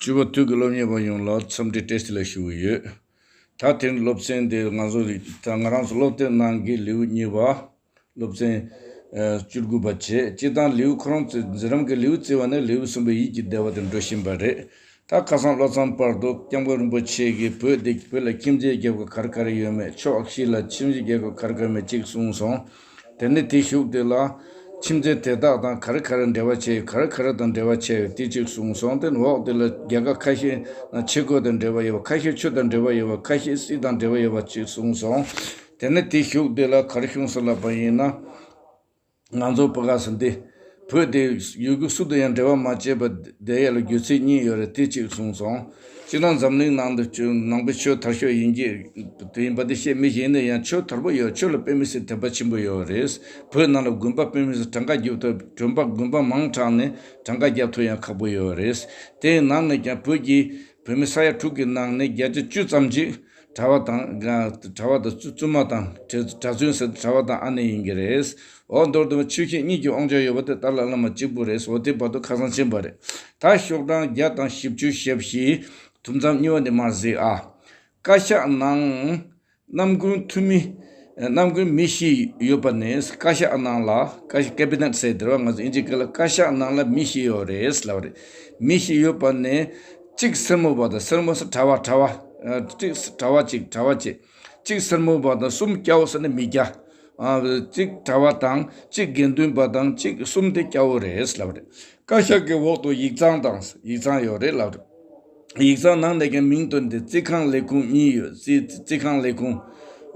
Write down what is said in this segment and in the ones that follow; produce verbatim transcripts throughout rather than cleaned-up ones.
སྤྱི་པ་དུས་ཀྱི་སློབ་གཉེར་བ་ཡོངས་ལ་འཚམས་འདྲི་བཀྲ་ཤིས་བདེ་ལེགས་ཞུ་གི་ཡོད། ད་དེ་རིང་སློབ་ཚན་དེ་ང་ཚོ་རིག་ད་ང་རང་ཚོ་སློབ་དེབ་ནང་གི་ལེའུ་གཉིས་པ། སློབ་ཚན་ཨ་བཅུ་དགུ་པ་བྱས། སྤྱིར་བཏང་ལེའུ་ཁོ་རང་བརྩི་འཛིན་རིམ་གྱི་ལེའུ་བརྩི་བ་ནས་ལེའུ་གསུམ་པའི་ཡིད་ཀྱི་བདེ་བ་དེ་འགྲོ་བཞིན་པ་རེད། ད་ཁ་སང་བློ་བཟང་བར་དུ་སྐྱབས་མགོན་རིན་པོ་ཆེ་གིས་བོད་དེ་བོད་ལ་ཁྱིམ་མཚེས་རྒྱལ་ཁབ་ག་རེ་ག་རེ་ཡོད་མེད། ཕྱོགས་བཞི་ལ་ཁྱིམ་མཚེས་རྒྱལ་ཁབ་ག་རེ་ག་རེ་མེད་ཅིག་གསུངས་སོང་། དེ་ནས་དེའི་གཞུག་དེ་ལ་ཁྱིམ་མཚེས་དེ་དག་དང་ག་རེ་ག་རེ་འབྲེལ་བ་བྱས་ཡོད། ག་རེ་ག་རེ་དང་འབྲེལ་བ་བྱས་ཡོད། དེ་གཅིག་གསུངས་སོང་། དེ་འོག་དེ་ལ་རྒྱལ་ཁབ་ཁ་ཤས་ཆས་གོས་དང་འབྲེལ་བ་ཡོད་པ། ཁ་ཤས་ཆོས་དང་འབྲེལ་བ་ཡོད་པ། ཁ་ཤས་སྲིད་དང་འབྲེལ་བ་ཡོད་པ་གཅིག་གསུངས་སོང་། དེ་ནས་དེའི་གཞུག་དེ་ལ་ག་རེ་གསུངས་སོང་ལབ་པ་ཡིན་ན། ང་ཚོ་བོད་ག་ས་འདི་བོད་དེ་ཡུལ་གྱི་སུ་དང་ཡང་འབྲེལ་བ་མ་བྱས་པ་བསྡད་ཡ་ལ་རྒྱུ་མཚན་གཉིས་ཡོད་རེད། དེ་གཅིག་གསུངས་སོང་། སྤྱིར་བཏང་འཛམ་གླིང་ནང་དུ་ཆོས་ནང་པའི་ཆོས་དར་ཤོས་ཡིན་གྱི་དེ་ཡིན་པ་དེ་བཤད་མི་ཞིག་ཡིན་ན་ཡང་ཆོས་དར་པོ་ཡོད། ཆོས་ལ་དཔེ་མི་སྲིད་དད་པ་ཆེན་པོ་ཡོད་རེད། བོད་ནང་ལ་དགོན་པ་དཔེ་མི་སྲིད་གྲངས་ཀ་རྒྱབ་ཐུབ། དགོན་པ་དགོན་པ་མང་དྲགས་ནས་གྲངས་ཀ་རྒྱབ་ཐུབ་ཡང་ཁག་པོ་ཡོད་རེད། དེའི་ནང་ནས་ཀྱང་བོད་ཀྱི་བོད་མི་ས་ཡ་དྲུག་གི་ནང་ནས་བརྒྱ་ཆ་བཅུ་ཙམ་ཅིག་གྲྭ་པ་དང་གྲྭ་པ་དང་བཙུན་མ་དང་གྲྭ་བཙུན་ཟེར་གྲྭ་པ་དང་ཨ་ནེ་ཡིན་གྱི་རེད། འོ་མདོར་བསྡུ་ན་ཆོས་བཤད་གཉིས་ཀྱི་དབང་ཆ་ཡོད་པ་དེ་ཏཱ་ལའི་བླ་མ་གཅིག་པུ་རེད། འོ་དེ་བར་དུ་ཁ་སང་ཕྱིན་པ་རེད། ད་ཤོག་གྲངས་བརྒྱ་དང་བཞི་བཅུ་ཞེ་བཞི། དུམ་མཚམས་གཉིས་པ་འདི་མར་གཟིགས་ཨ། བཀའ་ཤག་ནང་རྣམ་ཀུན་འཐུས་མི་རྣམ་ཀུན་མི་བཞི་ཡོད་པ་ནས། བཀའ་ཤག་ནང་ལ་བཀའ་ཤག་ཀེ་བི་ནེཊ་ཟེར་དེ་རེད་བ། ང་ཚོ་ཨིན་ཇི་སྐད་ལ་བཀའ་ཤག་ནང་ལ་མི་བཞི་ཡོད་རེད་ལབ་རེད། མི་བཞི་ཡོད་པ་ནས་གཅིག་སེར་མོ་བ་དང་། སེར་མོ་ཟེར་གྲྭ་པ། གྲྭ་པ་གཅིག་གྲྭ་པ་གཅིག་གྲྭ་པ་གཅིག་གཅིག་སེར་མོ་བ་དང་། གསུམ་སྐྱ་བོ་ཟེར་ན་མི་སྐྱ། གཅིག་གྲྭ་པ་དང་གཅིག་དགེ་འདུན་པ་དང་གཅིག་གསུམ་དེ་སྐྱ་བོ་རེད་ལབ་རེད། བཀའ་ཤག་གི་འོག་ཏུ་ཡིག་ཚང་དང་ཡིག་ཚང་ཡོད་རེད་ལབ་རེད། ཡིག་ཚང་ནང་ནས་ཀྱང་མིང་བཏོན་ཏེ་རྩིས་ཁང་ལས་ཁུངས་གཉིས་ཡོད། རྩིས་རྩིས་ཁང་ལས་ཁུངས།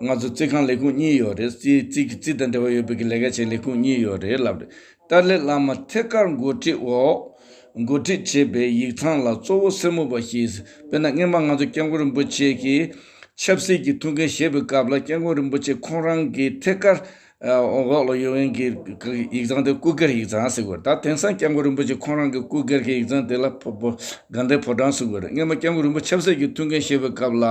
ང་ཚོ་རྩིས་ཁང་ལས་ཁུངས་གཉིས་ཡོད་རེད། རྩིས་རྩིས་ཀྱི་རྩིས་དང་འབྲེལ་བ་ཡོད་པའི་གི་ལས་ཀ་བྱེད་ལས་ཁུངས་གཉིས་ཡོད་རེད་ལབ་རེད། ཏཱ་ལའི་བླ་མ་ཐད་ཀར་འགོ་ཁྲིད་འོག་འགོ་ཁྲིད་བྱས་པའི་ཡིག་ཚང་ལ་གཙོ་བོ་སེར་མོ་བ་བཞི། དཔེར་ན་སྔོན་མ་ང་ཚོ་སྐྱབས་མགོན་རིན་པོ་ཆེ་གིས་ཆབ་སྲིད་ཀྱི་ཐུགས་འགན་བཞེས་པའི་སྐབས་ལ་སྐྱབས་མགོན་རིན་པོ་ཆེ་ཁོང་རང་གི་ཐད་ཀར་འོག་ལ་ཡོད་མཁན་གྱི་ཡིག་ཚང་དེ་སྐུ་སྒེར་ཡིག་ཚང་ཟེར་དགོས་རེད། ད་དེང་སང་སྐྱབས་མགོན་རིན་པོ་ཆེ་ཁོང་རང་གི་སྐུ་སྒེར་གྱི་ཡིག་ཚང་དེ་ལ་ཕོ་ཕོ་དགའ་ལྡན་ཕོ་བྲང་ཟེར་དགོས་རེད། སྔོན་མ་སྐྱབས་མགོན་རིན་པོ་ཆེ་ཆབ་སྲིད་ཀྱི་ཐུགས་འགན་བཞེས་པའི་སྐབས་ལ་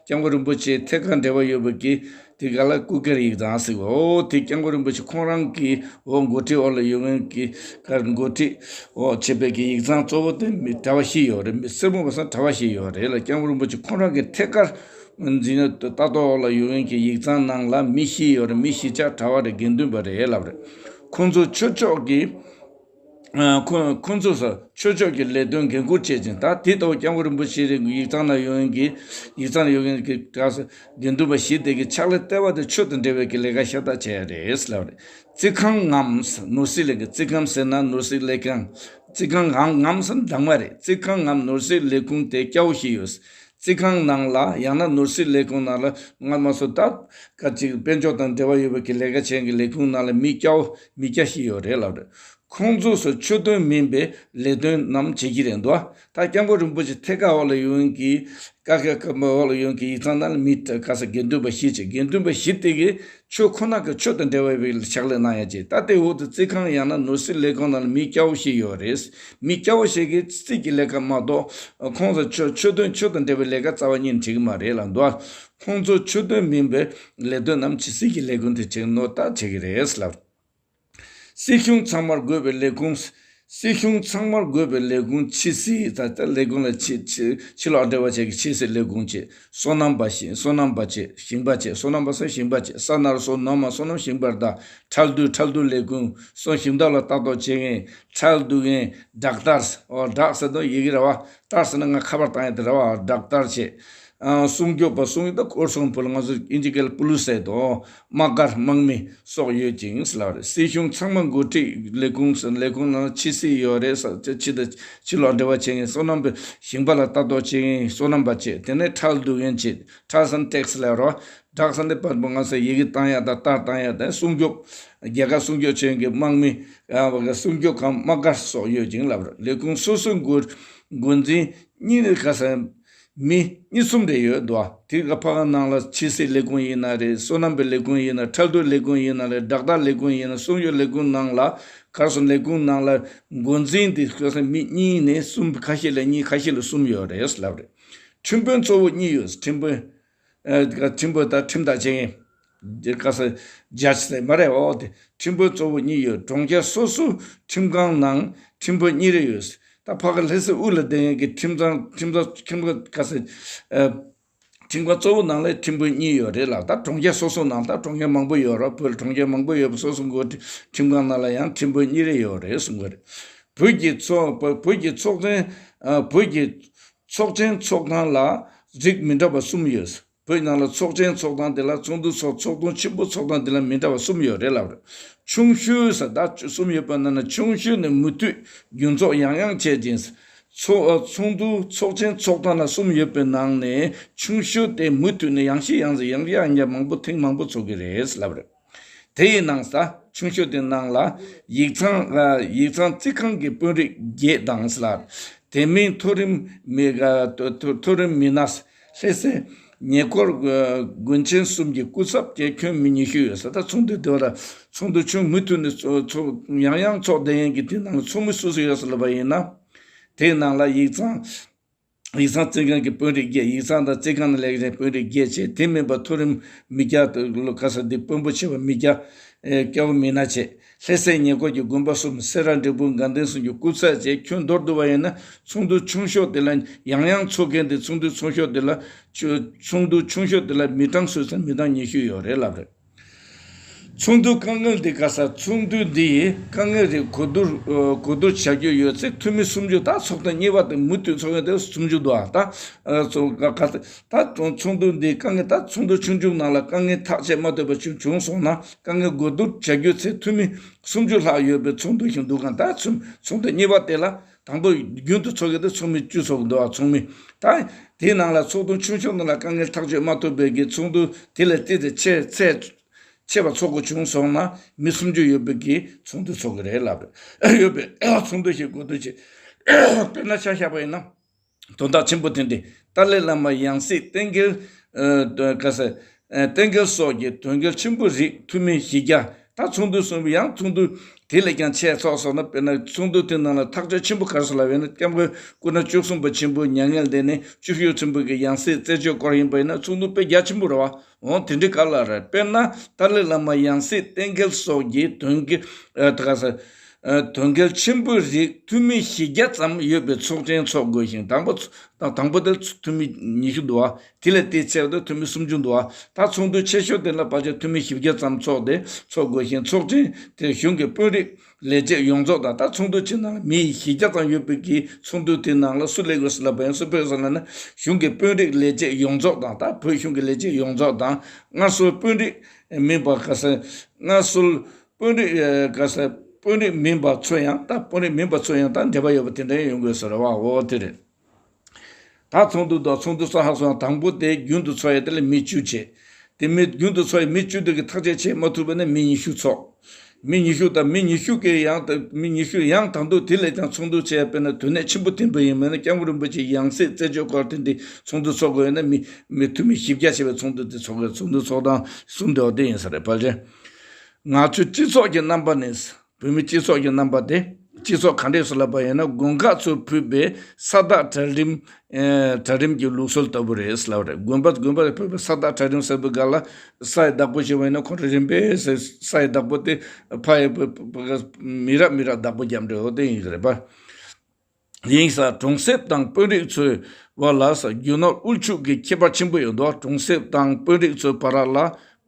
སྐྱབས་མགོན་རིན་པོ་ཆེ་ཐད་ཀར་འབྲེལ་བ་ཡོད་པ་གི་དེ་ག་ལ་སྐུ་སྒེར་ཡིག་ཚང་ཟེར་བ། འོ་དེ་སྐྱབས་མགོན་རིན་པོ་ཆེ་ཁོང་རང་གི་འོ་འགོ་ཁྲིད་འོག་ལ་ཡོད་མཁན་གྱི་ག་འགོ་ཁྲིད་འོག་བྱས་པའི་གི་ཡིག་ཚང་གཙོ་བོ་དེ་མི་གྲྭ་པ་བཞི་ཡོད་རེད། མི་སེར་མོ་བ་སང་གྲྭ་པ་བཞི་ཡོད་རེད་ལ། སྐྱབས་མགོན་རིན་པོ་ཆེ་ཁོང་རང་གི་ཐད་ཀར་འཛིན་ན་ལྟ་རྟོག་འོག་ལ་ཡོད་མཁན་གྱི་ཡིག་ཚང་ནང་ལ་མི་བཞི་ཡོད་རེད། མི་བཞི་ཆ་གྲྭ་པ་རེད། དགེ་འདུན་པ་རེད་ལབ་རེད། ཁོང་ཚོ་ཆོས་ཕྱོགས་ཀྱི་ཁོ་ཁོ་ཚོས་ཆོས་ཕྱོགས་ཀྱི་ལས་དོན་འགན་འཁུར་བྱེད་ཅིང་། ད་དེ་ལྟ་བུ་སྐྱབས་མགོན་རིན་པོ་ཆེ་རེད། ཡིག་ཚང་ན་ཡོད་མཁན་གྱི་ཡིག་ཚང་ན་ཡོད་མཁན་གྱི་ག་ས་དགེ་འདུན་པ་བཞི་དེ་གི་ཕྱག་ལས་ལྟེ་བ་དེ་ཆོས་དང་འབྲེལ་བའི་གི་ལས་ཀ་ཤ་སྟག་བྱས་ཡ་རེད་ལབ་རེད། རྩིས་ཁང་ངམ་ནོར་སྲིད་ལས་ཀ་རྩིས་ཁང་ཟེར་ན་ནོར་སྲིད་ལས་ཁང་། རྩིས་ཁང་ངམ་ངམ་ཟེར་ན་འདང་མ་རེད། རྩིས་ཁང་ངམ་ནོར་སྲིད་ལས་ཁུངས་དེ་སྐྱ་བོ་བཞི་ཡོད། རྩིས་ཁང་ནང་ལ་ཡང་ན་ནོར་སྲིད་ལས་ཁུངས་ནང་ལ་ང་མ་སོ་ད་ག་ཅིག་དཔལ་འབྱོར་དང་འབྲེལ་བ་ཡོད་པའི་གི་ལས་ཀ་བྱེད་མཁན་གྱི་ལས་ཁུངས་ནང་ལ་མི་སྐྱ་བོ་མི་སྐྱ་བཞི་ཡོད་རེད་ལབ་རེད། ཁོང་ཚོས་སུ་ཆོས་དོན་མིན་པའི་ལས་དོན་རྣམས་བྱེད་ཀྱི་རེད་འདུག་ད་སྐྱབས་མགོན་རིན་པོ་ཆེ་ཐད་ཀར་འོག་ལ་ཡོད་མཁན་གྱི་ཀ་ཁ་ཀ་མ་འོག་ལ་ཡོད་མཁན་གྱི་ཡིག་ཚང་ནང་ལ་མི་ག་ས་དགེ་འདུན་པ་བཞི་བྱས། དགེ་འདུན་པ་བཞི་དེ་གིས་ཆོས་ཁོ་ན་གི་ཆོས་དང་འབྲེལ་བའི་ཕྱག་ལས་གནང་ཡ་བྱས། ད་ལྟའི་འོག་ཏུ་རྩིས་ཁང་ཡང་ན་ནོར་སྲིད་ལས་ཁུངས་ནང་ལ་མི་སྐྱ་བོ་བཞི་ཡོད་རེད། མི་སྐྱ་བོ་ཞིག་གིས་རྩིས་ཀྱི་ལས་ཀ་མ་གཏོགས་ཁོང་ཚོ་ཆོས་ཆོས་དོན་ཆོས་དང་འབྲེལ་བའི་ལས་ཀ་རྩ་བ་ཉིད་ནས་བྱེད་ཀྱི་མ་རེད་ལབ་འདུག་ཁོང་ཚོ་ཆོས་དོན་མིན་པའི་ལས་དོན་རྣམས་ཇི་སྲིད་ཀྱི་ལས་ཁུངས་དེ་བྱེད་ནོ་ད་བྱེད་ཀྱི་རེད་ལབ། སྲིད་གཞུང་ཚང་མར་དགོས་པའི་ལས་ཁུངས། སྲིད་གཞུང་ཚང་མར་དགོས་པའི་ལས་ཁུངས་ཕྱི་སྲིད། ད་ལྟ་ལས་ཁུངས་ལ་ཕྱི་ཕྱི་ཕྱི་ལོགས་འབྲེལ་བ་བྱེད་ཀྱི་ཕྱི་སྲིད་ལས་ཁུངས་བྱེད། སོ་ནམ་པ་ཞིང་སོ་ནམ་པ་བྱེད། ཞིང་པ་བྱེད། སོ་ནམ་པ་སོ་ཞིང་པ་བྱེད། ས་ནར་སོ་ནོར་མ་སོ་ནམ་ཞིང་པར་ད། ཁྲལ་བསྡུ་ཁྲལ་བསྡུ་ལས་ཁུངས་སོ་ཞིང་བདག་ལ་ལྟ་རྟོག་བྱེད་མཁན་ཁྲལ་བསྡུ་མཁན་ཌག་ཊར། འོ་ཌག་ཟེར་དོན་ཡི་གེ་ར་བ། ཊར་ཟེར་ན་ང་ཁ་པར་བཏང་ཡ་དེ་ར་བ། ཌག་ཊར་བྱེད། ཨ་སྲུང་སྐྱོབ་པ་སྲུང་སྐྱོབ་ད་སྐོར་སྲུང་བོད་ལ་ང་ཚོ་ཨིན་ཇི་སྐད་ལ་པུ་ལིས་ཟེར་དོ། དམག་སྒར་དམག་མི་སོགས་ཡོད་ཅིང་ལབ་རེད། སྲིད་གཞུང་ཚང་མ་འགོ་ཁྲིད་ལས་ཁུངས་ལས་ཁུངས་ནང་ཕྱི་སྲིད་ཡོད་རེད། ས་ཕྱི་དང་ཕྱི་ལོགས་འབྲེལ་བ་བྱེད་མཁན་སོ་ནམ་པའི་ཞིང་པ་ལ་ལྟ་རྟོག་བྱེད་མཁན་སོ་ནམ་པ་བྱེད། དེ་ནས་ཁྲལ་བསྡུ་མཁན་བྱེད། ཁྲལ་ཟེར་ན་ཊེག་སི་ལབ་རོགས། ཌག་ཊར་ཟེར་ན་དེ་བར་པོ་ང་ཚོ་ཡི་གེ་བཏང་ཡ་དང་ལྟར་བཏང་ཡ་དང་སྲུང་སྐྱོབ་རྒྱལ་ཁབ་སྲུང་སྐྱོབ་བྱེད་མཁན་དམག་མི་སྲུང་སྐྱོབ་ཁང་དམག་སྒར་སོགས་ཡོད་ཅིང་ལབ་རེད། ལས་ཁུངས་སོ་སོའི་འགོ་འགོ་འཛིན་གཉིས་རེ་ག་ས་མི་གཉིས་གསུམ་རེ་ཡོད་འདུག་དེ་ག་ཕ་ག་ནང་ལ་ཕྱི་སྲིད་ལས་ཁུངས་ཡིན་ན་རེད། སོ་ནམ་པའི་ལས་ཁུངས་ཡིན་ན། ཁྲལ་བསྡུ་ལས་ཁུངས་ཡིན་ན་རེད། ཌག་ཊར་ལས་ཁུངས་ཡིན་ན། སྲུང་སྐྱོབ་ལས་ཁུངས་ནང་ལ་གར་སོང་ལས་ཁུངས་ནང་ལ་འགོ་འཛིན་དེ་ག་ས་མི་གཉིས་ནས་གསུམ། ཁ་ཤས་ལ་གཉིས། ཁ་ཤས་ལ་གསུམ་ཡོད་རེད་ལབ་རེད། ཁྲིམས་དཔོན་གཙོ་བོ་གཉིས་ཡོད། ཁྲིམས་དཔོན། ཨ་ཁྲིམས་དཔོན་དང་ཁྲིམས་ཐག་བཅད་མཁན་དེ་ག་ས་ཇཇ་ཟེར་མ་རེད། འོ་དེ་ཁྲིམས་དཔོན་གཙོ་བོ་གཉིས་ཡོད། གྲོང་ཁྱེར་སོ་སོའི་ཁྲིམས་ཁང་ནང་ཁྲིམས་དཔོན་གཉིས་རེ་ཡོད། ད་ ད་ཕ་གི་ལྷ་སའི་དབུས་ལ་བསྡད་མཁན་གྱི་ཁྲིམས་ཁང་ཁྲིམས་ཁང་ཁྲིམས་ཁང་ག་ཟེ། ཁྲིམས་ཁང་གཙོ་བོ་ནང་ལ་ཁྲིམས་དཔོན་གཉིས་ཡོད་རེད་ལ། ད་གྲོང་ཁྱེར་སོ་སོ་ནང་ད་གྲོང་ཁྱེར་མང་པོ་ཡོད་ར། བོད་ལ་གྲོང་ཁྱེར་མང་པོ་ཡོད་པ་སོ་སོ་གི་ཁྲིམས་ཁང་ནང་ལ་ཡང་ཁྲིམས་དཔོན་གཉིས་རེ་ཡོད་རེད་གསུང་གི་རེད། བོད་ཀྱི་ཚོགས་བོད་ཀྱི་ཚོགས་ཆེན་བོད་ཀྱི་ཚོགས་ཆེན་ཚོགས་སྟངས་ལ་རིགས་མི་འདྲ་བ་གསུམ་ཡོད། བོད་ནང་ལ་ཚོགས་ཆེན་ཚོགས་སྟངས་དེ་ལ་ཚོགས་འདུ་ཚོགས་ཚོགས་ཐུང་ཆེན་པོ་ཚོགས་སྟངས་དེ་ལ་མི་འདྲ་བ་གསུམ་ཡོད་རེད་ལབ་རེད། ཆུང་ཤོས་ཟེར་ད་གསུམ་ཡོད་པ་ནང་ན་ཆུང་ཤོས་ནས་མུ་མཐུད་རྒྱུན་ཚོགས་ཡང་ཡང་བྱས་ཅིང་། ཚོགས་ཚོགས་འདུ་ཚོགས་ཆེན་ཚོགས་སྟངས་ལ་གསུམ་ཡོད་པའི་ནང་ནས་ཆུང་ཤོས་དེ་མུ་མཐུད་ནས་ཡང་ཞིག་ཡང་ཞིག་ཡང་ཡང་མང་པོ་ཐེངས་མང་པོ་ཚོགས་ཀྱི་རེད་ལབ་རེད། དེ་ཡི་ནང་ས་ཆུང་ཤོས་དེ་ནང་ལ་ཡིག་ཚང་ཡིག་ཚང་རྩིས་ཁང་གི་དཔོན་རིགས་བརྒྱད་དང་ལ། དེ་མིན་མཐོ་རིམ་མི་མཐོ་མཐོ་རིམ་མི་སྣ། ལྷ་སའི་ཉེ་འཁོར་དགོན་ཆེན་གསུམ་གྱི་སྐུ་ཚབ་བཅས་ཁྱོན་མི་ཉི་ཤུ་ཡོད་ས། ད་ཚོགས་འདུ་དེ་བ་ལ་ཚོགས་འདུ་ཆུང་མུ་མཐུད་ནས་ཚོགས་ཚོགས་ཡང་ཡང་ཚོགས་བསྡད་མཁན་གྱི་དེ་ནང་ཚོགས་མི་སུ་སུ་ཡོད་ས་ལབ་པ་ཡིན་ན། དེའི་ནང་ལ་ཡིག་ཚང་ཡིག་ཚང་རྩིས་ཁང་གི་དཔོན་རིགས་བརྒྱད། ཡིག་ཚང་དང་རྩིས་ཁང་ནང་ལས་ཀ་བྱེད་དཔོན་རིགས་བརྒྱད་བྱས། དེ་མིན་པ་མཐོ་རིམ་མི་སྐྱ་ལོ་ག་ས་འདི་དཔོན་པོ་ཆེ་བ་མི་སྐྱ་སྐྱ་བོ་མི་སྣ་བྱས། ལྷ་སའི་ཉེ་འཁོར་གྱི་དགོན་པ་གསུམ་སེ་ར་འབྲས་སྤུངས་དགའ་ལྡན་གསུམ་གྱི་སྐུ་ཚབ་བཅས་ཁྱོན་བསྡོམས་བསྡུར་བ་ཡིན་ན་ཚོགས་འདུ་ཆུང་ཤོས་དེ་ལ་ཡང་ཡང་ཚོགས་མཁན་དེ་ཚོགས་འདུ་ཆུང་ཤོས་དེ་ལ་ཆུ་ཚོགས་འདུ་ཆུང་ཤོས་དེ་ལ་མི་གྲངས་སུ་ཚང་མི་གྲངས་ཉི་ཤུ་ཡོད་རེད་ལབ་རེད། ཚོགས་འདུ་དཀའ་ངལ་འདི་ག་ས་ཚོགས་འདུ་འདི་ཡི་དཀའ་ངལ་རིགས་གོ་བསྡུར་གོ་བསྡུར་བྱ་རྒྱུ་ཡོད་ཚེ་འཐུས་མི་སུམ་ཅུ་ད་ཚོགས་ཐེངས་གཉིས་པ་དེ་མུ་མཐུད་ཚོགས་མཁན་དེ་སུམ་ཅུ་འདུག་ཨ། ད་ཚོགས་ག་ག་ད་ཚོགས་འདུ་འདི་དཀའ་ངལ་ད་ཚོགས་འདུ་ཆུང་ཆུང་ནང་ལ་དཀའ་ངལ་ཐག་བཅད་མ་ཐུབ་པ་བྱུང་བྱུང་སོང་ན་དཀའ་ངལ་གོ་བསྡུར་བྱ་རྒྱུ་ཚེ་འཐུས་མི་སུམ་ཅུ་ལྷག་ཡོད་པའི་ཚོགས་འདུ་ཞིག་འདུག་ག་ད་ཚོགས་ཚོགས་ཐེངས་གཉིས་པ་དེ་ལ། དང་པོ་རྒྱུན་དུ་ཚོགས་ཀྱི་དེ་ཚོགས་མི་བཅུ་ཚོགས་ཀྱི་འདུག་བ། ཚོགས་མི་ད་དེའི་ནང་ལ་ཚོགས་ཐུང་ཆུང་ཆུང་ནང་ལ་དཀའ་ངལ་ཐག་གཅོད་མ་ཐུབ་པའི་གི་ཚོགས་འདུ་དེ་ལས་ཏོག་ཙམ་ཆེ་ཚད་ཆེ་བ་ཚོགས་དགོས་བྱུང་སོང་ན་མི་སུམ་ཅུ་ཡོད་པའི་གི་ཚོགས་འདུ་ཚོགས་ཀྱི་རེད་ལབ་རེད། ཡོད་པའི་ཚོགས་འདུ་ཞིག་གོ་བསྡུར་བྱེད། དཔེར་ན་ཆ་བཞག་པ་ཡིན་ན། དོན་དག་ཆེན་པོ་དེ་འདི་ཏཱ་ལའི་བླ་མ་ཡང་སྲིད་གཏན་འཁེལ་ཨ་ག་ས་ཨ་གཏན་འཁེལ་སོགས་ཀྱི་དོན་འགལ་ཆེན་པོ་རིགས་འཐུས་མི་བཞི་བརྒྱ། ད་ཚོགས་འདུ་གསུམ་ཡང་ཚོགས་འདུ་དེ་ལས་ཀྱང་ཆེ་ཚོགས་སོང་ན། དཔེར་ན་ཚོགས་འདུ་དེ་ནང་ལ་ཐག་གཅོད་ཆེན་པོ་ག་རེ་སོང་ལབ་ཡོད་ན། སྐྱབས་མགོན་སྐུ་ན་བཅུ་གསུམ་པ་ཆེན་པོ་མྱ་ངན་འདས་ནས་བཅུ་བཞི་ཆེན་པོ་གི་ཡང་སྲིད་རྩད་གཅོད་སྐོར་ཡིན་པ་ཡིན་ན་ཚོགས་འདུ་དཔེ་རྒྱ་ཆེན་པོ་རེད་བ། འོང་དེ་འདྲའི་སྐབས་ལ་རེད། དཔེར་ན་ཏཱ་ལའི་བླ་མ་ཡང་སྲིད་གཏན་འཁེལ་སོགས་ཀྱི་དོན་གྱི་ཨ་ད་ག་ས་ཨ་དོན་འགལ་ཆེན་པོའི་རིགས་འཐུས་མི་བཞི་བརྒྱ་ཙམ་ཡོད་པའི་ཚོགས་ཆེན་ཚོགས་དགོས་ཤིང་། དང་པོ་དང་དང་པོ་དེར་འཐུས་མི་ཉི་ཤུ་འདུག་བ། དེ་ལས་དེའི་ཕྱེད་དུ་འཐུས་མི་སུམ་ཅུ་འདུག་བ། ད་ཚོགས་འདུ་ཆེ་ཤོས་དེ་ལ་ཕལ་ཆེར་འཐུས་མི་བཞི་བརྒྱ་ཙམ་ཚོགས་ཏེ་ཚོགས་དགོས་ཤིང་། ཚོགས་ཆེན་དེ་གཞུང་གི་དཔོན་རིགས་ལས་བྱེད་ཡོངས་རྫོགས་དང་། ད་ཚོགས་འདུ་ཆེ་ནང་ལ་མི་བཞི་བརྒྱ་ཙམ་ཡོད་པའི་གི་ཚོགས་འདུ་དེ་ནང་ལ་སུ་སླེབས་དགོས་ཟེར་ལབ་པ་ཡིན་སུ་ཕེབས་ཟེར་ལབ་ན། གཞུང་གི་དཔོན་རིགས་ལས་བྱེད་ཡོངས་རྫོགས་དང་། ད་བོད་གཞུང་གི་ལས་བྱེད་ཡོངས་རྫོགས་དང་། སྔར་སྲོལ་དཔོན་རིགས་མིན་པ་ག་ས་སྔར་སྲོལ་དཔོན་རིགས་ག་ས་དཔོན་རིགས་མིན་པ་ཚོ་ཡང་ད་དཔོན་རིགས་མིན་པ་ཚོ་ཡང་ད་འབྲེལ་བ་ཡོད་པ་དེ་འདྲ་ཡོང་དགོས་ཟེར་བ། འོ་དེ་རེད། ད་ཚོགས་འདུ་དང་ཚོགས་འདུ་གསར་ཧ་སོང་དང་པོ་དེ་རྒྱུན་དུ་ཚོགས་ཡས་དེ་ལ་མི་བཅུ་བྱས། དེ་མི་རྒྱུན་དུ་ཚོགས་ཡས་མི་བཅུ་དེ་གི་ཐག་གཅོད་བྱེད་མ་ཐུབ་པ་ན་མི་ཉི་ཤུ་ཚོགས། མི་ཉི་ཤུ་དང་མི་ཉི་ཤུ་གི་ཡང་ད་མི་ཉི་ཤུ་ཡང་དང་དུ་དེ་ལས་ཀྱང་ཚོགས་འདུ་བྱས་པས་ན་དོན་གནད་ཆེན་པོ་ལྡན་པ་ཡིན་མིན་ན་སྐྱབས་མགོན་རིན་པོ་ཆེ་ཡང་སྲིད་རྩད་གཅོད་སྐོར་དེ་འདི་ཚོགས་འདུ་ཚོགས་དགོས་ཡོད་ན་མི་མི་འཐུས་མི་བཞི་བརྒྱ་བྱས་པའི་ཚོགས་འདུ་དེ་ཚོགས་དགོས། ཚོགས་འདུ་ཚོགས་སྟངས་གསུམ་དེ་འོ་དེ་ཡིན་ས་རེད་ཕལ་ཆེར། ང་ཚོའི་སྤྱི་ཚོགས་ཀྱི་རྣམ་པ་ནི། བོད་མི་སྤྱི་ཚོགས་ཀྱི་རྣམ་པ་དེ། སྤྱི་ཚོགས་ག་འདྲས་སུ་ལབ་པ་ཡིན་ན་དགོན་ཁག་ཚོས་ཕུལ་བའི་ས་བདག་གྲལ་རིམ། ཨེ་གྲལ་རིམ་གྱི་ལུགས་སྲོལ་ལྟ་བུ་རེད་ལབ་རེད། དགོན་པ་དགོན་པ་ལ་ཕུལ་བའི་ས་བདག་གྲལ་རིམ་ཟེར་བའི་སྒང་ལ་ས་ཡི་བདག་པོ་ཞིག་བ་ཡིན་ན་ཁོང་ཁྲོ་རིམ་པས་ས་ཡི་བདག་པོ་དེ་ཕ་ཡི་མི་རབས་མི་རབས་བདག་པོ་རྒྱབ་འདྲ་བོ་དེ་ཡིན་གྱི་རེད་པ། ཡིན་ས་གྲོང་གསེབ་དང་དཔོན་རིགས་ཚོའི་བར་ལ་ས་རྒྱུ་ནོར་དབུལ་ཕྱུག་གི་ཁྱད་པར་ཆེན་པོ་ཡོད་འདུག་གྲོང་གསེབ་དང་དཔོན་རིགས་ཚོའི་བར་ལ་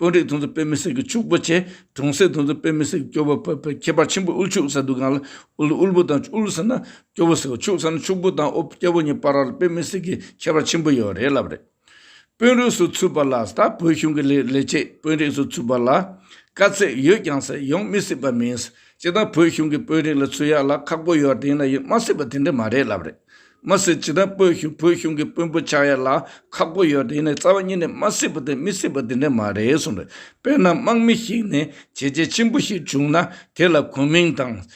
དཔོན་རིགས་དེ་ཚོ་དཔེ་མི་སྲིད་ཀྱི་ཕྱུག་པོ་བྱས། གྲོང་གསེབ་དེ་ཚོ་དཔེ་མི་སྲིད་ཀྱི་སྐྱོ་པོ་བ་བ་ཁྱད་པར་ཆེན་པོ། དབུལ་ཕྱུག་ཟེར་དུས་སྒང་ལ་དབུལ་དབུལ་པོ་དང་དབུལ་ཟེར་ན་སྐྱོ་པོ་ཟེར་བ། ཕྱུག་ཟེར་ན་ཕྱུག་པོ་དང་དབུལ་སྐྱོ་པོ་གཉིས་བར་ལ་དཔེ་མི་སྲིད་ཀྱི་ཁྱད་པར་ཆེན་པོ་ཡོད་རེད་ལབ་རེད། དཔོན་རིགས་སུ་ཚུད་པ་ལ་ད་བོད་གཞུང་གི་ལས་ལས་བྱེད་དཔོན་རིགས་སུ་ཚུད་པ་ལ་དཀའ་ཚེགས་ཡོད་ཀྱང་ཟེར་ཡོང་མི་སྲིད་པ་མིན། སྤྱིར་བཏང་བོད་གཞུང་གི་དཔོན་རིགས་ལ་ཚུད་ཡག་ལ་ཁག་པོ་ཡོད་དེ་ཡིན་ན་ཡོང་མ་སྲིད་པ་དེ་འདྲ་མ་རེད་ལབ་རེད། མ་སྲིད་སྤྱིར་བཏང་བོད་གཞུང་བོད་གཞུང་གི་དཔོན་པོ་ཆགས་ཡག་ལ་ཁག་པོ་ཡོད་དེ་ཡིན་ན་རྩ་བ་ཉིད་ནས་མ་སྲིད་པ་དེ་མི་སྲིད་པ་དེ་འདྲ་མ་རེད་གསུངས་རེད། དཔེར་ན་དམག་མི་ཞིག་ནས་བྱས་རྗེས་ཆེན་པོ་ཞིག་བྱུང་ན་དེ་ལ་གོ་མིང་དང་།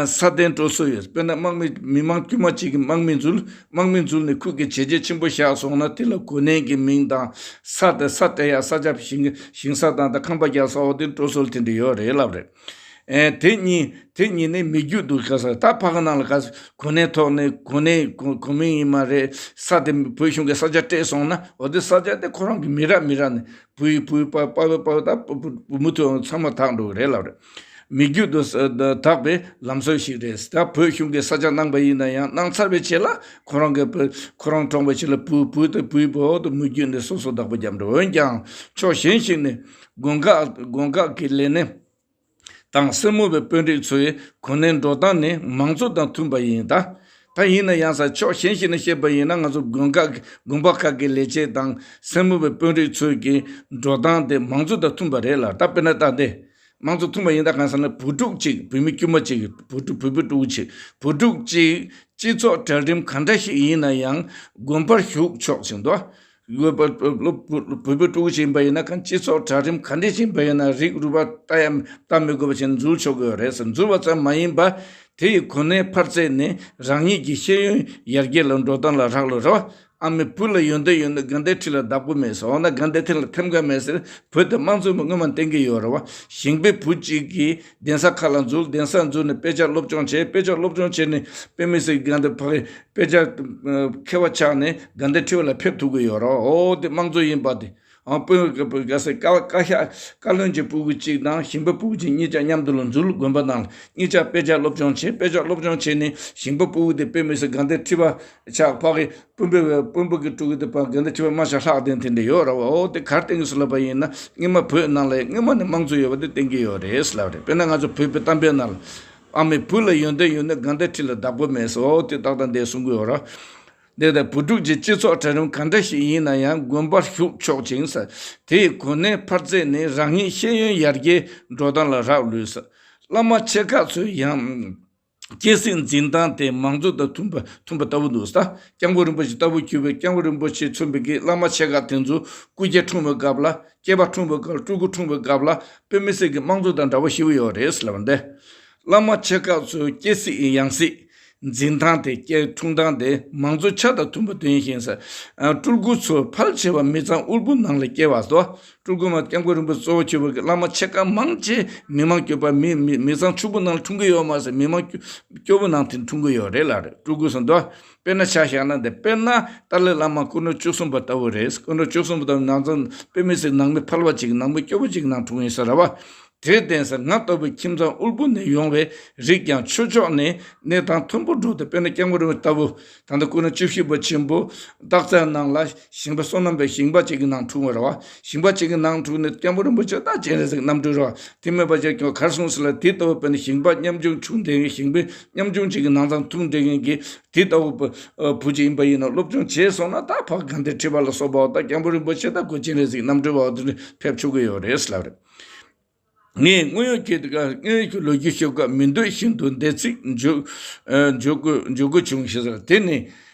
ས་གདན་སྤྲོད་སྲོལ་ཡོད། དཔེར་ན་དམག་མི་མི་མང་དཀྱུས་མ་གཅིག་གིས་དམག་མི་འཛུལ། དམག་མི་འཛུལ་ནས་ཁོས་ཀྱི་བྱས་རྗེས་ཆེན་པོ་བཞག་སོང་ན་དེ་ལ་གོ་གནས་ཀྱི་མིང་དང་ས་དེ་ས་སྤྲད་ཡག་ས་ཆ་ཞིང་ཞིང་ས་དང་ད་ཁང་པ་རྒྱག་ས་འོ་དེ་སྤྲོད་སྲོལ་དེ་འདྲ་ཡོད་རེད་ལབ་རེད། ཨེ་དེ་གཉིས་དེ་གཉིས་ནི་མི་རྒྱུད་དུ་ག་ས་ད་ཕ་གི་ནང་ལ་ག་ས་གོ་གནས་ཐོག་ནས་གོ་གནས་གོ་གོ་མིང་ཡིན་མ་རེད། ས་དེ་བོད་གཞུང་གི་ས་ཆ་སྤྲད་སོང་ན་འོ་དེ་ས་ཆ་དེ་ཁོ་རང་གི་མི་རབས་མི་རབས་ནས་བུའི་བུའི་པ་པ་བའི་པ་བའི་ད་བུ་བུ་བུ་མུ་མཐུད་ཚང་མ་དག་འགྲོ་གི་རེད་ལབ་རེད། མི་རྒྱུད་དུ་དག་པའི་ལམ་སྲོལ་ཞིག་རེད། ད་བོད་གཞུང་གིས་ས་ཆ་གནང་པ་ཡིན་ན་ཡང་གནང་ཚར་བའི་རྗེས་ལ་ཁོ་རང་གི་བུ་ཁོ་རང་གྲོངས་པའི་རྗེས་ལ་བུ་བུ་དང་བུའི་བུ་འོག་ཏུ་མི་རྒྱུད་ནས་སོ་སོ་བདག་པོ་རྒྱབ་འགྲོ། འོན་ཀྱང་ཕྱོགས་གཞན་ཞིག་ནས་དགོན་ཁག་དགོན་ཁག་གི་ལས་སྣེ་དང་སེར་མོ་བའི་དཔོན་རིགས་ཚོའི་གོ་གནས་འགྲོ་སྟངས་ནི་མང་གཙོ་དང་མཐུན་པ་ཡིན། ད་ད་ཡིན་ན་ཡང་ས་ཕྱོགས་གཞན་ཞིག་ནས་བཤད་པ་ཡིན་ན་ང་ཚོ་དགོན་ཁག་དགོན་པ་ཁག་གི་ལས་བྱེད་དང་སེར་མོ་བའི་དཔོན་རིགས་ཚོའི་གི་འགྲོ་སྟངས་དེ་མང་གཙོ་དང་མཐུན་པ་རེད་ལ། ད་དཔེར་ན་ད་དེ། དམངས་གཙོ་མཐུན་པ་ཡིན་ད་གང་ཟེར་ན་བུ་ཕྲུག་གཅིག་བུད་མེད་དཀྱུས་མ་གཅིག་བུ་ཕྲུག་བུ་བུ་ཕྲུག་གཅིག་བུ་ཕྲུག་གཅིག་སྤྱི་ཚོགས་གྲལ་རིམ་ག་འདྲ་ཞིག་ཡིན་ན་ཡང་དགོན་པར་ཞུགས་ཆོག་ཅིང་དོ། བུ་བུ་བུ་ཕྲུག་གཅིག་ཡིན་པ་ཡིན་ན་གང་སྤྱི་ཚོགས་གྲལ་རིམ་ག་འདྲ་ཞིག་ཡིན་པ་ཡིན་ན་རིགས་རུས་པ་ལྟ་ཡ་ལྟ་མི་དགོས་པ་བྱས་ནས་འཛུལ་ཆོག་གི་ཡོད་རེད་ཟེར། འཛུལ་བ་ཙམ་མ་ཡིན་པར་དེ་ཡི་གོ་གནས་འཕར་ཚད་ནི་རང་ཉིད་ཀྱི་ཤེས་ཡོན་ཡར་རྒྱས་ལ་འགྲོ་སྟངས་ལ་རག་ལས་རེད་བ། ཨ་མའི་བུ་ལ་ཡོན་ཏན་ཡོད་ན་དགའ་ལྡན་ཁྲི་ལ་བདག་པོ་མེད་ཟེར། འོ་ན་དགའ་ལྡན་ཁྲི་ལ་ཐེམ་ག་མེད་ཟེར་བོད་དུ་དམངས་གཙོའི་སྔོན་མ་བསྟན་གྱི་ཡོད་རེད་བ། ཞིང་པའི་བུ་གཅིག་གིས་གདན་ས་ཁག་ལ་འཛུལ། གདན་ས་འཛུལ་ནས་དཔེ་ཆ་སློབ་སྦྱོང་བྱས། དཔེ་ཆ་སློབ་སྦྱོང་བྱས་ནས་དཔེ་མི་སྲིད་དགའ་ལྡན་ཕ་གི་དཔེ་ཆ་མཁས་པ་ཆགས་ནས་དགའ་ལྡན་ཁྲི་པ་ལ་ཕེབས་ཐུབ་ཀྱི་ཡོད་རེད་བ། འོ་དེ་དམངས་གཙོ་ཡིན་པ་དེ། ཨང་། སྤུན་ག་ས་བཀའ་བཀའ་ཤག་བཀའ་བློན་གྱི་སྤུ་གུ་གཅིག་དང་ཞིང་པའི་སྤུ་གུ་གཅིག་གཉིས་ཆ་མཉམ་དུ་ལ་འཛུལ། དགོན་པ་ནང་ལ་གཉིས་ཆ་དཔེ་ཆ་སློབ་སྦྱོང་བྱས། དཔེ་ཆ་སློབ་སྦྱོང་བྱས་ནས་ཞིང་པའི་སྤུ་གུ་དེ་དཔེ་མི་སྲིད་དགའ་ལྡན་ཁྲི་པ་ཆགས། ཕ་གི་སྤུན་པའི་སྤུན་པ་གི་ཕྲུ་གུ་དེ་ཕ་དགའ་ལྡན་ཁྲི་པ་མ་ཆགས་ལྷག་ལྡན་དེ་འདྲ་ཡོད་རེད་བ། འོ་དེ་ག་རེ་བསྟན་གྱི་སོང་ལབ་པ་ཡིན་ན་སྔོན་མ་བོད་ནང་ལ་སྔོན་མ་ནས་དམངས་གཙོ་ཡོད་པ་དེ་བསྟན་གྱི་ཡོད་རེད་ལབ་རེད། དཔེར་ན་ང་ཚོ་བོད་པའི་གཏམ་དཔེ་ནང་ལ་ཨ་མའི་བུ་ལ་ཡོན་ཏན་ཡོད་ན་དགའ་ལྡན་ཁྲི་ལ་བདག་པོ་མེད་ཟེར། འོ་དེ་ཏག་ཏག་འདི་གསུང་གི་ཡོད་རེད། དེ་ལྟར་བུ་ཕྲུག་གཅིག་སྤྱི་ཚོགས་གྲལ་རིམ་ག་འདྲ་ཞིག་ཡིན་ན་ཡང་དགོན་པར་ཞུགས་ཆོག་ཅིང་ཟེར། དེའི་གོ་གནས་འཕར་ཚད་ནི་རང་ཉིད་ཤེས་ཡོན་ཡར་རྒྱས་འགྲོ་སྟངས་ལ་རག་ལུས་ཟེར། བླ་མ་ཆེ་ཁག་ཚོས་ཡང་སྐྱེ་སྲིད་འཛིན་སྟངས་དེ་མང་གཙོ་དང་མཐུན་པ་མཐུན་པ་ལྟ་བུ་འདུག་ཟེར། སྐྱབས་མགོན་རིན་པོ་ཆེ་ལྟ་བུ་གྱུར་པའི་སྐྱབས་མགོན་རིན་པོ་ཆེ་མཚོན་པའི་གི་བླ་མ་ཆེ་ཁག་དེ་ཚོ་སྐུ་སྐྱེ་འཁྲུངས་པའི་སྐབས་ལ་སྐྱེས་པ་འཁྲུངས་པའི་སྐབས་ལ་སྤྲུལ་སྐུ་འཁྲུངས་པའི་སྐབས་ལ་དཔེ་མི་སྲིད་ཀྱི་དམངས་གཙོ་དང་འདྲ་བོ་ཞེ་པོ་ཡོད་རེད་ཟེར་ལབ་པ་འདི། བླ་མ་ཆེ་ཁག་ཚོའི་སྐྱེ་སྲིད་ཡང་སྲིད་འཛིན་སྟངས་དེ་སྐྱེ་འཁྲུངས་སྟངས་དེ་མང་གཙོ་ཆ་དང་མཐུན་པ་དོན་ཞིང་ཟེར། སྤྲུལ་སྐུ་ཚོ་ཕལ་ཆེ་བ་མི་ཚང་དབུལ་པོ་ནང་ལ་སྐྱེ་བ་སོ། སྤྲུལ་སྐུ་མ་སྐྱབས་མགོན་རིན་པོ་ཆེ་གཙོ་བོ་གྱུར་པ་གི་བླ་མ་ཆེ་ཁག་མང་ཆེ་མི་མང་སྐྱོ་པ་མི་མི་མི་ཚང་ཕྱུག་པོ་ནང་ལ་འཁྲུངས་ཀྱི་ཡོད་མ་ཟད་མི་མང་སྐྱོ་སྐྱོ་པོ་ནང་དེ་འཁྲུངས་ཀྱི་ཡོད་རེད་ལ་རེད། སྤྲུལ་སྐུ་སོང་དོ། དཔེར་ན་ཆ་བཞག་ན་འདི་དཔེར་ན་ཏཱ་ལའི་བླ་མ་སྐུ་ཕྲེང་བཅུ་གསུམ་པ་ལྟ་བུ་རེད། སྐུ་ཕྲེང་བཅུ་གསུམ་པ་ལྟ་བུ་ནང་ཚང་དཔེ་མི་སྲིད་ནང་མི་ཕལ་བ་ཅིག་ནང་མི་སྐྱོ་པོ་ཅིག་ནང་འཁྲུངས་ཡིན་ས་རེད་བ། དེར་བརྟེན་ས་ང་ལྟ་བུའི་ཁྱིམ་ཚང་དབུལ་པོ་ནས་ཡོང་བའི་རིགས་ཀྱང་ཆོས་ཕྱོགས་ནས་གནས་སྟངས་མཐོན་པོ་འགྲོ་སྟེ་དཔེར་ན་སྐྱབས་མགོན་རིན་པོ་ཆེ་ལྟ་བུ་ད་ལྟ་སྐུ་ཕྲེང་བཅུ་བཞི་པ་ཆེན་པོ་སྟག་རྩེ་ནང་ལ་ཞིང་པ་བསོད་ནམས་པའི་ཞིང་པ་ཅིག་གི་ནང་འཁྲུངས་པ་རེད་བ། ཞིང་པ་ཅིག་གི་ནང་འཁྲུངས་ནས་སྐྱབས་མགོན་རིན་པོ་ཆེ་ད་སྤྱན་རས་གཟིགས་རྣམ་སྤྲུལ་རེད་བ། དེ་མེད་པ་ཅིག་ཀྱང་གར་སོང་ཟེར་ལ་དེ་ལྟ་བུ་དཔེར་ན་ཞིང་པ་ཉམ་ཆུང་ཆུང་དེ་ཞིང་པའི་ཉམ་ཆུང་ཅིག་གི་ནང་ཚང་འཁྲུངས་དེ་གི་དེ་ལྟ་བུ་བུ་ཅིག་ཡིན་པ་ཡིན་ན་སློབ་སྦྱོང་བྱས་སོང་ན་ད་ཕ་དགའ་ལྡན་ཁྲི་པ་ལ་སོགས་པ་བ་ད་སྐྱབས་མགོན་རིན་པོ་ཆེ་ད་ཁོ་སྤྱན་རས་གཟིགས་རྣམ་སྤྲུལ་བ་བ་དེ་ཕེབས་ཆོག་གི་ཡོད་རེད་ཟེར་ལབ་རེད། ངས་དངོས་ཡོད་ཀྱི་དངོས་ཡོད་ཀྱི་ལོ་རྒྱུས་ཤོད་སྐབས་མི་འདོད་བཞིན་དུ་འདས་ཚིག་འཇོག་འཇོག་དགོས་འཇོག་དགོས་བྱུང་ཞེས་ཟེར། དེ་ནི་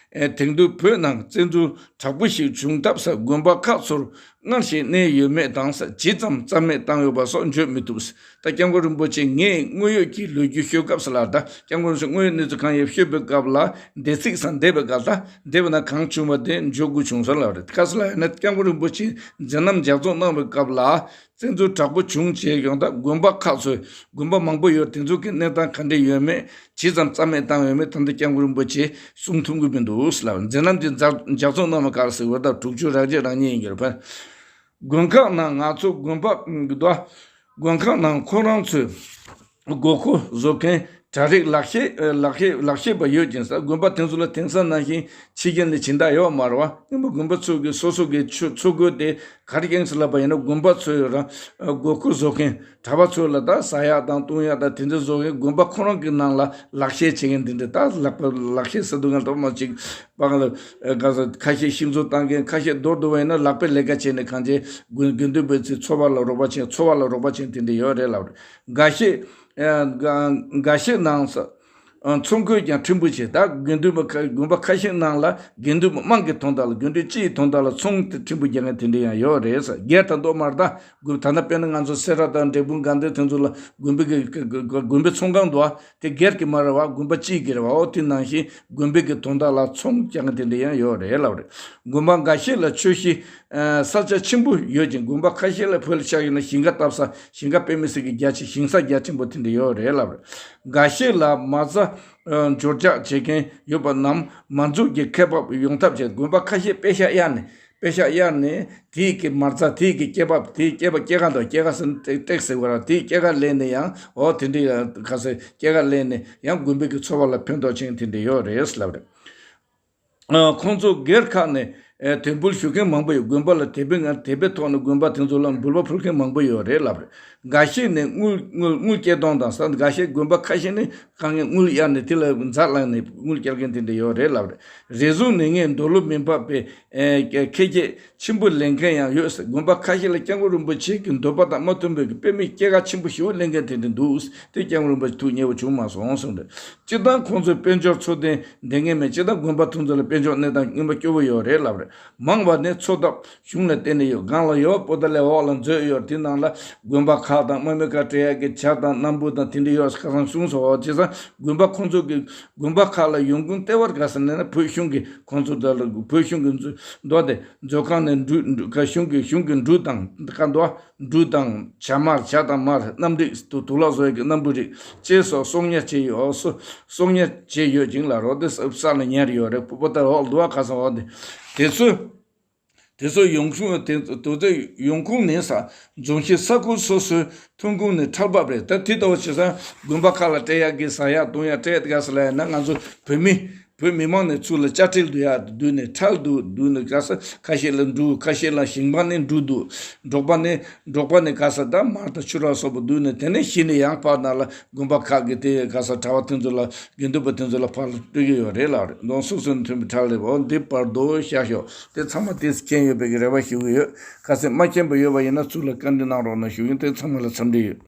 དེང་དུས་བོད་ནང་བཙན་འཛུལ་དྲག་པོ་ཞིག་བྱུང་སྟབས་ས་དགོན་པ་ཁག་ཚོར་སྔར་བཞིན་གནས་ཡོད་མེད་དང་ས་ཇི་ཙམ་རྩ་མེད་བཏང་ཡོད་པ་སོགས་བརྗོད་མི་ཐུབ། ད་སྐྱབས་མགོན་རིན་པོ་ཆེ་ངས་དངོས་ཡོད་ཀྱི་ལོ་རྒྱུས་ཤོད་སྐབས་ས་ལ་ད་སྐྱབས་མགོན་རིན་པོ་ཆེ་དངོས་ཡོད་གནས་ཚུལ་གང་ཡོད་ཤོད་པའི་སྐབས་ལ་འདས་ཚིག་ས་འདས་པའི་སྐབས་ད་འདས་པ་ན་གང་བྱུང་བ་དེ་འཇོག་དགོས་བྱུང་ས་ལ་རེད། ཁ་ས་ལ་ཡིན་ན་སྐྱབས་མགོན་རིན་པོ་ཆེ་མཛད་རྣམ་ལྗགས་རྩོམ་གནང་བའི་སྐབས་ལ། བཙན་འཛུལ་དྲག་པོ་བྱུང་རྗེས་ཡོང་སྟབས་དགོན་པ་ཁག་ཚོས་དགོན་པ་མང་པོ་ཡོད་དེ་ཚོ་གི་གནས་སྟངས་ག་འདྲ་ཡོད་མེད་ཇི་ཙམ་རྩ་མེད་བཏང་ཡོད་མེད་ད་ལྟ་སྐྱབས་མགོན་རིན་པོ་ཆེས་གསུང་ཐུབ་ཀྱི་མི་འདུག་ཟེར་ལབ། མཛད་རྣམ་དེ་ལྗགས་ལྗགས་རྩོམ་གནང་བ་ག་རེ་ཟེར་བ་དང་དྲུག་ཅུ་རེ་གཅིག་རེ་གཉིས་ཡིན་གྱི་རེད་པ། དགོན་ཁག་ནང་ང་ཚོ་དགོན་པ་དགོན་ཁག་ནང་ཁོ་རང་ཚོས་དགོས་མཁོ་བཟོ་མཁན་གྲ་སྒྲིག་ལག་ཤེས་ལག་ཤེས་ལག་ཤེས་པ་ཡོད་ཅིང་ས་དགོན་པ་དེ་ཚོ་ལ་དེང་སང་ནང་བཞིན་ཕྱི་རྒྱལ་ནས་སྦྱིན་བདག་ཡོད་མ་རེད་བ། སྔོན་མ་དགོན་པ་ཚོ་གི་སོ་སོ་གི་ཆུ་འཚོ་གོས་དེ་ག་རེ་ཡིན་ཟེར་ལབ་པ་ཡིན་ན་དགོན་པ་ཚོས་རང་དགོས་མཁོ་བཟོ་མཁན་གྲྭ་པ་ཚོ་ལ་ད་ཟ་ཡག་དང་བཏུང་ཡག་དང་དེ་འདྲ་བཟོ་མཁན་དགོན་པ་ཁོ་རང་གི་ནང་ལ་ལག་ཤེས་བྱེད་མཁན་དེ་འདྲ་ད་ལག་པ་ལག་ཤེས་ཟེར་དུས་ང་ལྟ་མ་ཅིག་པ་ག་ལ་ག་ས་ཁ་ཤས་ཤིང་བཟོ་བཏང་མཁན་ཁ་ཤས་མདོར་བསྡུ་བ་ཡིན་ན་ལག་པའི་ལས་ཀ་བྱས་ནས་གང་བྱས་དགོན་དགེ་འདུན་པའི་ཚེ་འཚོ་བ་ལ་རོགས་པ་བྱེད་འཚོ་བ་ལ་རོགས་པ་བྱེད་དེ་འདྲ་ཡོད་རེད་ལབ་རེད། འགའ་ཤས་འགའ་ཤས་ནང་ས། ཚོང་ཁུལ་ཀྱང་ཕྲན་བུ་བྱས། ད་དགེ་འདུན་པ་ཁ་དགོན་པ་ཁ་ཤས་ནང་ལ་དགེ་འདུན་པ་དམངས་ཀྱི་དོན་དག་ལ་དགེ་འདུན་སྤྱི་ཡི་དོན་དག་ལ་ཚོང་དེ་ཕྲན་བུ་རྒྱག་མཁན་དེ་འདྲ་ཡང་ཡོད་རེད་ཟེར། སྒེར་དང་མདོ་དམར་ད་དགོན་ད་ལྟ་དཔེར་ན་ང་ཚོ་སེ་ར་དང་འབྲས་སྤུངས་དགའ་ལྡན་དེ་ཚོ་ལ་དགོན་པའི་གི་གི་གི་དགོན་པའི་ཚོང་ཁང་འདུག་ཨ། དེ་སྒེར་གྱི་མ་རེད་བ། དགོན་པ་སྤྱི་གི་རེད་བ། འོ་དེ་ནང་བཞིན་དགོན་པའི་གི་དོན་དག་ལ་ཚོང་རྒྱག་མཁན་དེ་འདྲ་ཡང་ཡོད་རེད་ལབ་རེད། དགོན་པ་འགའ་ཤས་ལ་ཆོས་གཞིས་ས་ཆ་ཆེན་པོ་ཡོད་ཅིང་དགོན་པ་ཁ་ཤས་ལ་བོད་ལ་ཆགས་ཡོད་ན་ཞིང་ཁ་བཏབ་ས་ཞིང་ཁ་དཔེ་མི་སྲིད་ཀྱི་རྒྱ་ཆེ་ཞིང་ས་རྒྱ་ཆེན་པོ་དེ་འདྲ་ཡོད་རེད་ལབ་རེད། འགའ་ཤས་ལ་མ་རྩ་འབྱོར་འཇགས་བྱེད་མཁན་ཡོད་པ་རྣམས་མ་འཛུགས་ཀྱི་ཁེ་འབབ་ཡོང་ཐབས་བྱས་དགོན་པ་ཁ་ཤས་པེ་ཤ་གཡར་ནས་ པེ་ཤག་གཡར་ནས་དེའི་གི་མ་རྩ་དེའི་གི་སྐྱེས་པ་དེའི་སྐྱེས་པ་སྐྱེས་ཀ་དང་སྐྱེས་ཀ་ཟེར་ཏེག་ཏེག་ཟེར་བ་ར་དེའི་སྐྱེས་ཀ་ལེན་ནས་ཡང་འོ་དེ་འདྲའི་ཡང་ག་ཟེ་སྐྱེས་ཀ་ལེན་ནས་ཡང་དགོན་པའི་གི་འཚོ་བ་ལ་ཕན་ཐོགས་ཆེན་དེ་འདྲ་ཡོད་རེད་ལབ་རེད། ཁོང་ཚོ་སྒེར་ཁག་ནས་དད་འབུལ་ཞུ་མཁན་མང་པོ་ཡོད། དགོན་པ་ལ་དད་པའི་ངང་དད་པའི་ཐོག་ནས་དགོན་པ་དེ་ཚོ་ལ་འབུལ་བ་ཕུལ་མཁན་མང་པོ་ཡོད་རེད་ལབ་རེད། འགའ་ཤས་ནས་དངུལ་དངུལ་དངུལ་སྐྱེལ་གཏོང་དང་ས་འགའ་ཤས་དགོན་པ་ཁ་ཤས་ནས་དཀའ་ངལ་དངུལ་གཡར་ནས་དེ་ལ་འཛའ་ལངས་ནས་དངུལ་སྐྱེལ་མཁན་དེ་འདྲ་ཡོད་རེད་ལབ་རེད། རེ་ཟུང་ནས་ངས་འདོད་བློ་མི་འཕགས་པའི་ཁེ་ཁེ་ཆེན་པོ་ལེན་མཁན་ཡང་ཡོད་ཟེར། དགོན་པ་ཁ་ཤས་ལ་སྐྱབས་མགོན་རིན་པོ་ཆེ་གི་འདོད་པ་དང་མ་མཐུན་པའི་དཔེ་མི་སྐྱེས་ཀ་ཆེན་པོ་ཞེ་པོ་ལེན་མཁན་དེ་འདྲ་འདུག་དེ་སྐྱབས་མགོན་རིན་པོ་ཆེ་ཐུགས་མཉེས་པོ་བྱུང་མ་སོང་གསུངས་རེད། སྤྱིར་བཏང་ཁོང་ཚོའི་དཔལ་འབྱོར་འཚོ་རྟེན་འདེང་མཁན་མེད། སྤྱིར་བཏང་དགོན་པ་དེ་ཚོ་ལ་དཔལ་འབྱོར་གནས་སྟངས་རྙིང་པ་སྐྱོ་བོ་ཡོད་རེད་ལབ་རེད། མང་བ་ནི་འཚོ་ཐབས་གཞུང་ལ་བརྟེན་ནས་ཡོད། སྒང་ལ་ཡོད་པོ་ཏ་ལའི་འོག་ལ་མཛོད་ཡོད། དེ་ནང་ལ་དགོན་པ་ཁག་དང་དམག་མི་ཁག་སྤྲད་ཡག་གི་ཇ་དང་སྣམ་བུ་དང་དེ་འདྲ་ཡོད་ཁ་སང་གསུངས་སོང་། བྱས་ཙང་དགོན་པ་ཁོང་ཚོ་གི་དགོན་པ་ཁག་ལ་ཡོང་ཁུངས་ལྟེ་བར་ག་ཟེར་ན་ན་བོད་གཞུང་གི་ཁོང་ཚོ་དང་བོད་གཞུང་གི་མཛོད་མདོ་དེ་མཛོད་ཁང་ནས་འབྲུ་འབྲུ་ག་གཞུང་གི་གཞུང་གི་འབྲུ་དང་ཁ་འདོ། འབྲུ་དང་ཇ་མར་ཇ་དང་མར་སྣམ་རིགས་དུ་དུག་ལོག་བཟོ་ཡག་གི་སྣམ་བུ་རིགས་བཅས་སོགས་གསོག་ཉར་བྱས་ཡོད། གསོ་གསོག་ཉར་བྱས་ཡོད་ཅིང་ལ་རོ་དེ་ས་ས་ལ་ཉར་ཡོད་རེད། པོ་ཏ་འོག་འདུ་བ་ཁ་སང་འོག་དེ་དེ་ཚོ་དེ་ཚོ་ཡོང་ཁུངས་དེ་དེ་ཚོ་ཡོང་ཁུངས་ནི་ས་རྫོང་གཞིས་ས་ཁུལ་སོ་སོའི་ཐོན་ཁུངས་ནས་ཁྲལ་འབབ་རེད། ད་དེ་ལྟ་བུ་བྱས་ཙང་དགོན་པ་ཁག་ལ་སྤྲད་ཡག་གི་ཟ་ཡག་འཐུང་ཡག་སྤྲད་དགའ་ས་ལ་ཡང་ན་ང་ཚོ་བོད་མི་བོད་མི་མང་ནས་ཚུར་ལ་དཔྱ་ཁྲལ་བསྡུ་ཡག་བསྡུ་ནས་ཁྲལ་བསྡུ་བསྡུ་ནས་ག་ས་ཁ་ཤས་ལ་འབྲུ་ཁ་ཤས་ལ་ཞིང་པ་ནས་འབྲུ་བསྡུ། འབྲོག་པ་ནས་འབྲོག་པ་ནས་ག་ས་ད་མར་དང་ཕྱུར་ར་སོགས་པ་བསྡུ་ནས་དེ་ནས་གཞི་ནས་ཡང་ཕར་ནང་ལ་དགོན་པ་ཁག་གི་དེ་ག་ས་གྲྭ་པ་དེ་ཚོ་ལ་དགེ་འདུན་པ་དེ་ཚོ་ལ་ཕར་ལ་སྤྲོད་ཀྱི་ཡོད་རེད་ལ་རེད། མདོང་སོ་སོ་ནས་ཐོན་པའི་ཁྲལ་ལས་འོ་འདི་བར་དོ་བཞག་ཤོག་དེ་ཚང་མ་དེ་མཁྱེན་ཡོད་པའི་གི་རེ་བ་ཞུ་གི་ཡོད། ག་ས་མ་མཁྱེན་པ་ཡོད་པ་ཡིན་ན་ཚུར་ལ་བཀའ་འདྲི་གནང་རོགས་གནང་ཞུ་གི་ཡིན། དེ་ཚང་མ་ལ་འཚམས་འདྲི་ཡོད།